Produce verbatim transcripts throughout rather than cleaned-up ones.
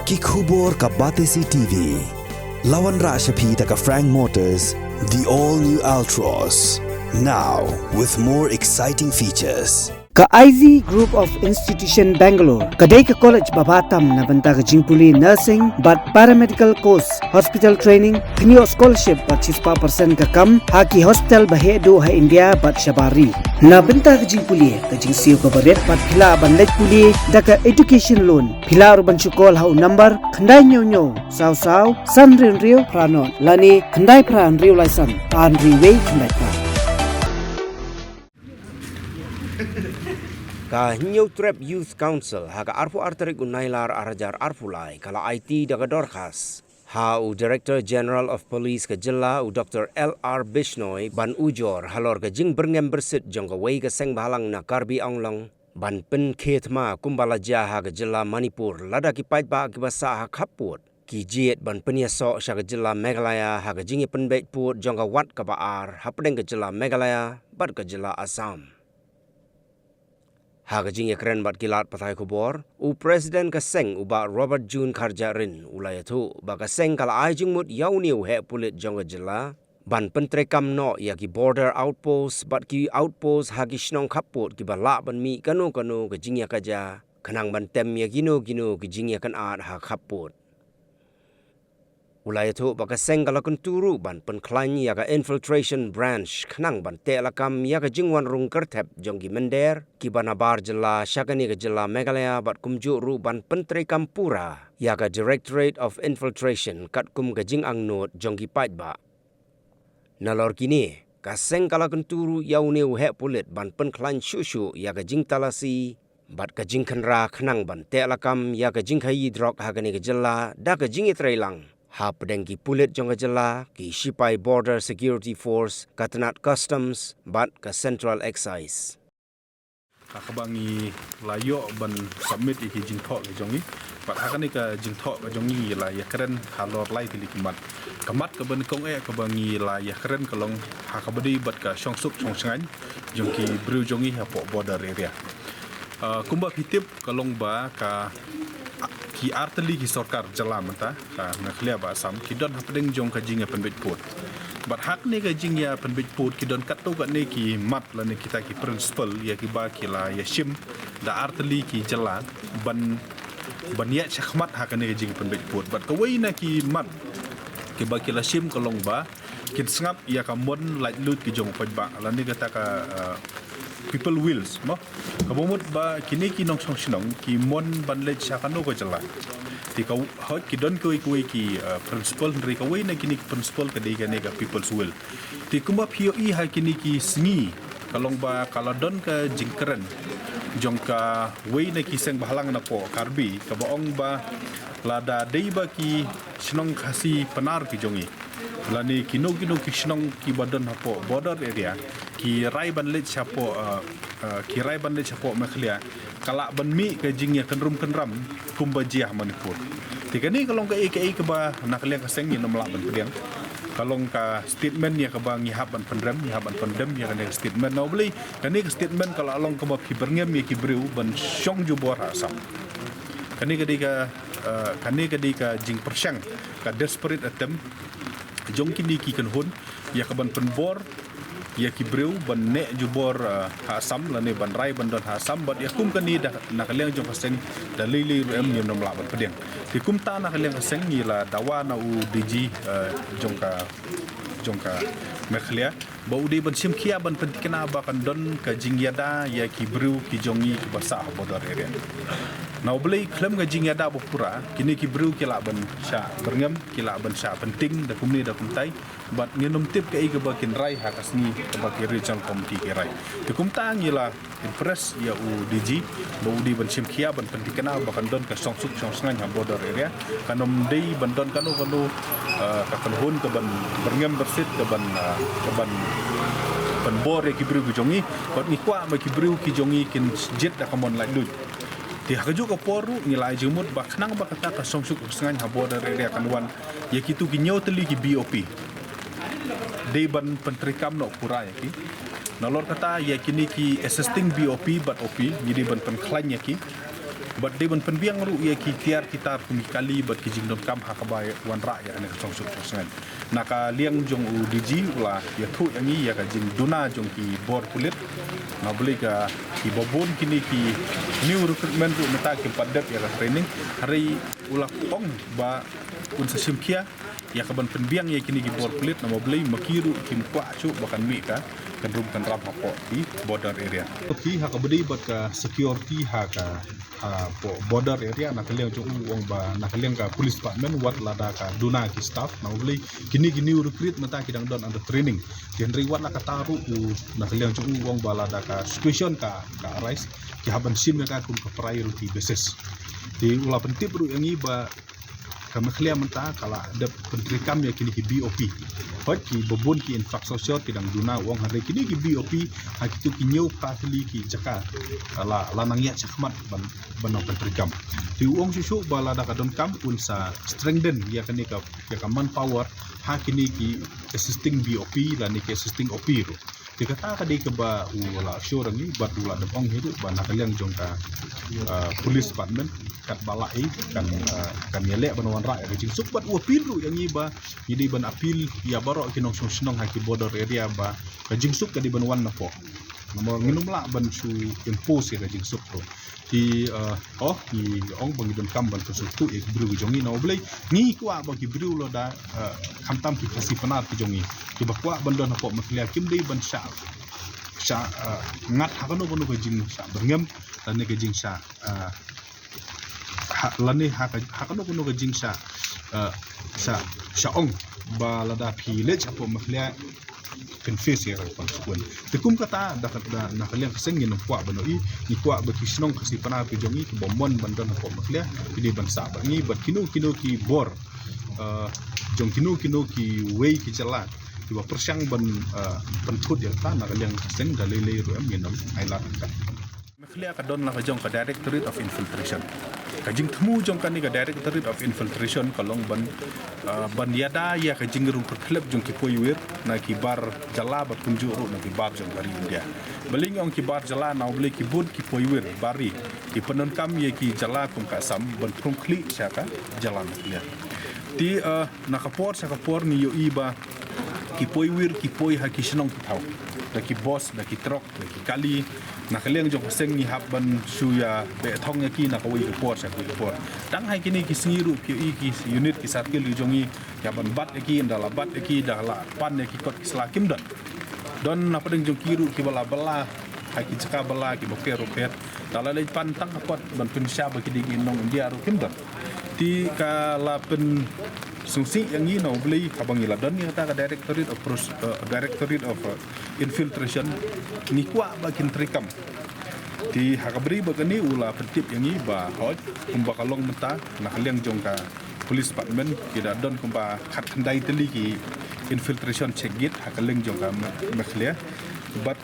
Ki khubor ka Batesi T V. La wanrah sha phi da ka Frank Motors, the all new Altroz. Now with more exciting features. Ka I Z Group of Institution Bangalore ka dei ka college ba bha tam na bynta ka jingpule nursing bad paramedical course, hospital training, pynïoh scholarship bad shispah percent ka kam ha ki hospital ba heh duh ha India bad shabar ri. Na bynta ka jingpule, ka jingsiew kaba rit bad phi lah ban leit pule da ka education loan. Phi lah ruh ban shu call ha u number khyndai hynñiew hynñiew saw saw san hynriew hynriew phra nod lane khyndai phra hynriew lai san ar hynriew wei khyndai phra. Ka Hynñiewtrep Youth Council ha ka arphew ar tarik u Nailar ar hajar arphew lai ka la aiti da ka dorkhas ha u Director General of Police ka jylla, u Doctor L R Bishnoi, ban ujor halor ka jingbyrngem byrsit jong kawei ka seng bhalang na Karbi Anglong ban pynkhie thma kumba la jia ha ka jylla Manipur lada ki paidbah kiba sah ha khappud ki jied ban pynïasoh sha ka jylla Meghalaya ha ka jingïapynbeit pud jong ka wat kaba ar hapdeng ka jylla Meghalaya bad ka jylla Assam. Ha ka jingïakren bad ki lad pathai khubor, u President ka seng, u Bah Robert June Kharjahrin, u la ïathuh ba ka seng ka la ai jingmut ïa une u heh pulit jong ka jylla ban pyntreikam noh ïa ki border outpost bad ki outpost ha ki shnong khappud kiba lah ban mih kano kano ka jingïakajia khnang ban tem ïa kino kino ki jingïakynad ha khappud. U la ïathuh ba ka seng ka la kyntu ruh ban pynkhlaiñ ïa ka Infiltration Branch khnang ban teh lakam ïa ka jingwan rung kyrthep jong ki mynder kiba nabar jylla sha kane ka jylla Meghalaya bad kumjuh ruh ban pyntreikam pura ïa ka Directorate of Infiltration katkum ka jingangnud jong ki paidbah. Nalor kine, ka seng ka la kyntu ruh ïa une u heh pulit ban pynkhlaiñ shuh shuh ïa ka jingtalasi bad ka jingkhynra khnang ban teh lakam ïa ka jingkhaïi drok ha kane ka jylla da ka jingïatreilang hapdeng ki pulit jong ka jylla, ki shipai Border Security Force, ka tnat Customs bad ka Central Excise. Ha kaba ngi la ïoh ban submit ïa ki jingthoh ki jong ngi. Bad ha kane ka jingthoh ka jong ngi la ïakren halor lai tylli ki mat. Ka mat kaba nyngkong eh kaba ngi la ïakren ka long ha kaba dei bad ka shongsuk shongshngaiñ jong ki briew jong ngi hapoh border area. Ah, kumba phi tip ka long ba ka ki ar tylli ki sorkar jylla mynta, ka Meghalaya bad Assam, ki don hapdeng jong ka jingïapynbeit pud. Bad ha kane ka jingïapynbeit pud ki don katto katne ki mat lane kita ki principle ïa kiba ki la ïashim da ar tylli ki jylla ban, ban ïaid shakhmat ha kane ka jingïapynbeit pud. Bad kawei na ki mat kiba ki la shim ka long ba kin sngap ïa ka mon laitluid ki jong u paidbah lane kata ka, uh, people wills mo. Kaba mut ba kine ki nongshong shnong ki mon ban leit sha kano ka jylla. Te ka hoi ki don kawei kawei ki, uh, principle, hynrei kawei na kine ki principle ka dei kane ka people's will. Te kumba phi ïohi ha kine ki sngi ka long ba ka la don ka jingkren jong kawei na ki seng bhalang napoh Karbi kaba ong ba lada dei ba ki shnong Khasi Pnar ki jong ngi lane kino kino ki shnong kiba don hapoh border area ki rai ban leit shapoh, uh, uh, ki rai ban leit shapoh Meghalaya, ka lah ban mih ka jingïakynrum kynram kumba jia ha Manipur. Te kane ka long kaei kaei kaba na ka liang ka seng ngin ym lah ban pdiang. Ka long ka statement ïa kaba ngi hap ban pynrem, ngi hap ban pyndem ïa kane ka statement. Na u Blei kane ka statement ka la long kaba phi byrngem ïa ki briew ban shong jubor ha Assam. Kane ka dei ka, uh, kane ka dei ka jingpyrshang, ka desperate attempt jong kine ki kynhun ïa ka ban pynbor ïa ki briew ban neh jubor, uh, ha Assam lane ban rai ban don ha Assam. Bad ïa kum kane da na ka liang jong ka seng da lei lei ruh em ngin ym lah ban pdiang. Te kumta na ka liang ka seng ngi la dawa na u D G, uh, jong ka, jong ka Meghalaya ba u dei ban shim khia ban pynthikna ba kan don ka jingïada ïa ki briew ki jong ngi kiba sah ha border area. Na u Blei khlem ka jingïada ba pura kine ki briew ki lah ban shah byrngem, ki lah ban shah pynting da kumne da kumtai. Bad ngin ym tip kaei kaba kin rai ha ka sngi kaba ki regional committee ki rai. Te kumta ngi la impress ïa u D G ba u dei ban shim khia ban pynthikna ba kan don ka shongsuk shongsngaiñ ha border area. Kan ym dei ban don kano kano, uh, ka kynhun ka ban byrngem byrsit ka ban, uh, ka ban pynbor ïa ki briew ki jong ngi. Bad ngi kwah ba ki briew ki jong ngi kin jied da ka mon laitluid. Te ha kajuh ka por ruh ngi la ai jingmut ba khnang ba kata ka shongsuk shongsngaiñ ha border area kan wan ïa kitu ki hynñiew tylli ki B O P. Dei ban pyntreikam noh pura ïa ki. Nalor kata ïa kine ki assisting B O P bad O P ngi dei ban pynkhlaiñ ïa ki. Bad dei ban pynbiang ruh ïa ki tiar ki tar kum ki kali bad ki jingdonkam ha kaba wanrah ïa kane ka shongsuk shongsngain. Na ka liang jong u D G u la ïathuh ïa ngi ïa ka jingduna jong ki bor pulit. Na balei ka ki babun kine ki new recruitment ruh mynta kim pat dep ïa ka training. Hynrei u la ong ba un sa shimkhia ïa ka ban pynbiang ïa kine ki bor pulit, namar balei ma ki ruh kim kwah shuh ba kan mih ka kynrum kynram hapoh ki border area. Ki ha kaba dei bad ka security ha ka, hapoh border area, na ka liang jong u ong ba na ka liang ka police department wat lada ka duna ki staff, namar balei kine ki new recruit mynta ki dang don under training. Te hynrei wat la katta ruh u na ka liang jong u ong ba lada ka situation ka, ka arise, ki hap ban shim ïa ka kum ka priority basis. Te u la pyntip ruh ïa ngi ba ka Meghalaya mynta ka la dep pyntreikam ïa kine ki B O P. Hooid ki babun ki infrastructure ki dang duna u ong, hynrei kine ki B O P ha kito ki hynñiew phra tylli ki jaka la, la nang ïaid shakhmat ban, ban nang pyntreikam. Te u ong shuh shuh ba lada ka donkam un sa strengthen ïa kane ka, ïa ka manpower ha kine ki assisting B O P lane ki assisting O P ruh. Te kata ka dei kaba u la sure ïa ngi bad u la dep ong hi ruh ba na ka liang jong ka, ah, police department katba lah ei kan, ah, kan ïaleh ban wanrah ïa ka jingsuk bad u appeal ruh ïa ngi ba ngi dei ban appeal ïa baroh ki nongshong shnong ha ki border area ba ka jingsuk ka dei ban wan napoh. Namar ngin ym lah ban shu impose ïa ka jingsuk ruh. Ki, eh, oh, ngi ong ba ngi donkam ban pynsngewthuh ïa ki briew ki jong ngi, namar balei ngi kwah ba ki briew lada, eh, khamtam ki Khasi Pnar ki jong ngi kiba kwah ban don hapoh Meghalaya kim dei ban shah, shah, eh, ngat ha kano kano ka jingshah byrngem lane ka jingshah, eh, ha, lane ha ka, ha kano kano ka jingshah, eh, shah, shah ong ba lada phi leit hapoh Meghalaya phin face ïa ka consequence. Te kum kata da ka, da, na ka liang ka seng ngin ym kwah ban ïohi, ngi kwah ba ki shnong Khasi Pnar ki jong ngi kiba mon ban don hapoh Meghalaya ki dei ban sah bad ngi bad kino kino ki bor, eh, jong kino kino kiwei ki jylla kiba pyrshang ban, eh, pynthut ïa kata na ka liang ka seng da lei lei ruh em ngin ym ailad ïa ka. Meghalaya ka don la ka jong ka Directorate of Infiltration. Ka jingthmu jong kane ka Directorate of Infiltration ka long ban, ah, ban ïada ïa ka jingrung kyrkhlep jong ki poiwir na ki bar jylla bad kumjuh ruh na ki bar jong ka ri India. Balei ngi ong ki bar jylla, namar balei ki bun ki poiwir bar ri ki pyndonkam ïa ki jylla kum ka Assam ban phrung khlieh sha ka jylla Meghalaya. Te, ah, na ka por sha ka por ngi ïohi ba ki poiwir ki poi ha ki shnong ki thaw da ki bus, da ki truck, da ki kali. Na ka liang jong ka seng ngi hap ban shu ïa beh thong ïa ki na kawei ka por sha kawei ka por. Tang ha kine ki sngi ruh phi ïohi ki unit ki circle ki jong ngi ïa ban bat ïa ki, ynda la bat ïa ki da la pan ïa ki kot ki sla kim don. Don na pdeng jong ki ruh kiba la bylla ha ki jaka bylla kiba pher ruh pher. Da la leit pan tang ka kot ban pynshai ba ki dei ki nong India ruh kim don. Te ka la pynsngewsih ïa ngi na u Blei haba ngi la don ïa kata ka Directorate of Pros-, eh, Directorate of, eh, Infiltration, ngi kwah ba kin treikam. Te ha kaba ri ba kane u la pyntip ïa ngi ba hooid kumba ka long mynta na ka liang jong ka Police Department ki da don kumba khatkhyndai tylli ki infiltration check gate ha ka liang jong ka Me-, Meghalaya. Bad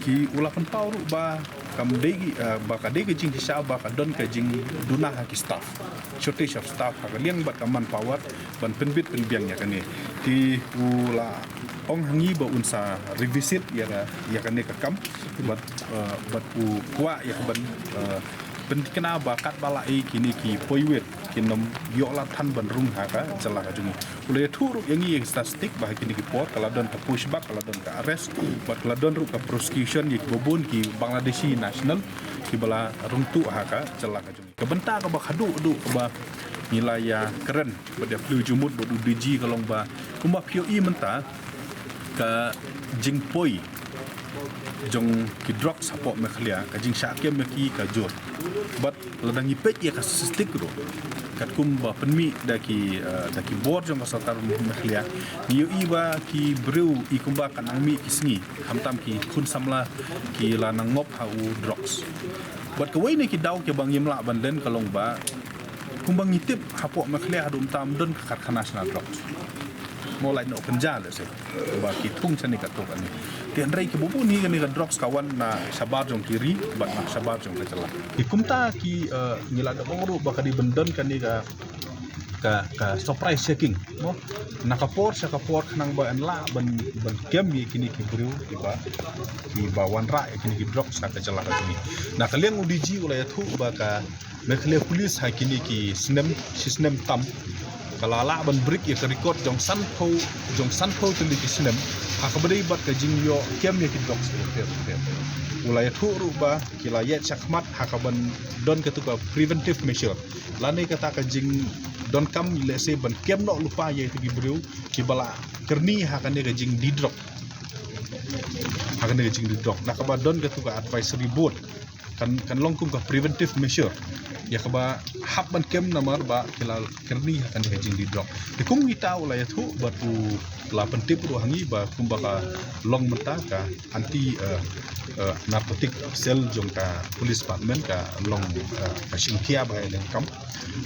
ki u la pynpaw ruh ba kam dei ki, eh, ba ka dei ka jingshisha ba ka don ka jingduna ha ki staff, shortage of staff ha ka liang bad ka manpower ban pynbit pynbiang ïa kane. Te u la ong ha ngi ba un sa revisit ïa ka, ïa kane ka kam bad, eh, bad u kwah ïa ka ban, eh, pynthikna ba katba la ei kine ki poiwir kin ym ïoh lad than ban rung ha ka jylla ka jong ngi. U la ïathuh ruh ïa ngi ïa ki statistic ba ha kine ki por ka la don ka pushback, ka la don ka arrest bad ka la don ruh ka prosecution ïa kiba bun ki Bangladeshi national kiba la rung tuh ha ka jylla ka jong ngi. Ka bynta kaba khadduh duh kaba ngi la ïa kren bad ïa plie jingmut bad u D G ka long ba kumba phi ïohi mynta ka jingpoi jong ki drugs hapoh Meghalaya, ka jingshah kem ïa ki ka jur. Bad lada ngi peit ïa ka statistic ruh katkum ba pynmih da ki, eh, da ki bor jong ka sorkar Meghalaya, ngi ïohi ba ki briew i kumba ka nang mih ki sngi khamtam ki khun samla ki la nang ngop ha u drugs. Bad kawei na ki daw kiba ngim lah ban len ka long ba kumba ngi tip hapoh Meghalaya haduh mynta ym don ka karkhana shna drugs. Mo lait noh kynja lehse ba ki thung shane katto katne. Te hynrei kiba bun hi kane ka drugs ka wan na shabar jong ki ri bad na shabar jong ka jylla. Te kumta ki, eh, ngi la dep ong ruh ba ka dei ban don kane ka, ka, ka surprise checking mo. Na ka por sha ka por khnang ba yn lah ban, ban kem ïa kine ki briew kiba, kiba wanrah ïa kine ki drugs ha ka jylla ka jong ngi. Na ka liang u D G u la ïathuh ba ka Meghalaya Police ha kine ki snem, shi snem tam, ka la lah ban break ïa ka record jong sanphew, jong sanphew tylli ki snem ha kaba dei bad ka jingïoh kem ïa ki drugs. U la ïathuh ruh ba ki la ïaid shakhmat ha kaban don katu ka preventive measure, lane kata ka jingdonkam, lehse ban kem noh lypa ïa kito ki briew kiba la kyrni ha kane ka jingdie drug, ha kane ka jingdie drug, na kaba don katu ka advisory board. Kan, kan long kum ka preventive measure ïa kaba hap ban kem namar ba ki la kyrni ha kane ka jingdie drug. Te kum kita u la ïathuh bad u la pyntip ruh ha ngi ba kumba ka long mynta ka anti, eh, eh, narcotic cell jong ka police department ka long, eh, ka shim khia ba ïa leh kam.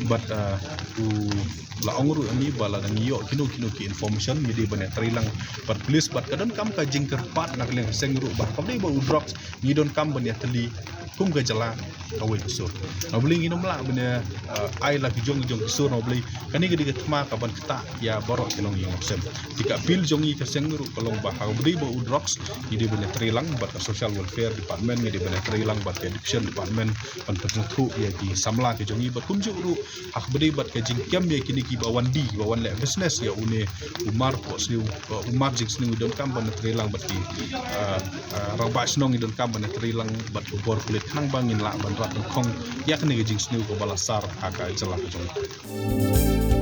Bad, eh, u la ong ruh ha ngi ba lada ngi ïoh kino kino ki information ngi dei ban ïatrei lang bad police. Bad ka donkam ka jingkyrpad na ka liang ka seng ruh ba kaba dei ba u drugs ngi donkam ban ïatylli kum ka jylla kawei ka sur. Na U Blei ngin ym lah ban ïa, eh, ai la ki jong ki jong ki sur, na U Blei. Kane ka dei ka thma kaban ktah ïa baroh ki nongïalam sem. Te ka appeal jong ngi ka seng ruh ka long ba ha kaba dei ba u drugs ngi dei ban ïatrei lang bad ka social welfare department, ngi dei ban ïatrei lang bad ka education department ban pynsngewthuh ïa ki samla ki jong ngi bad kumjuh ruh ha kaba dei bad ka jingkem ïa kine kiba wan die, kiba wan leh business ïa une u mar poh sniew, uh, u mar jingsniew, ngi donkam ban ïatrei lang bad ki, uh, uh, rangbah shnong, ngi donkam ban ïatrei lang bad ki bor pulit khnang ba ngin lah ban rat nyngkong ïa kane ka jingsniew kaba la sar ha ka jylla ka jong ngi.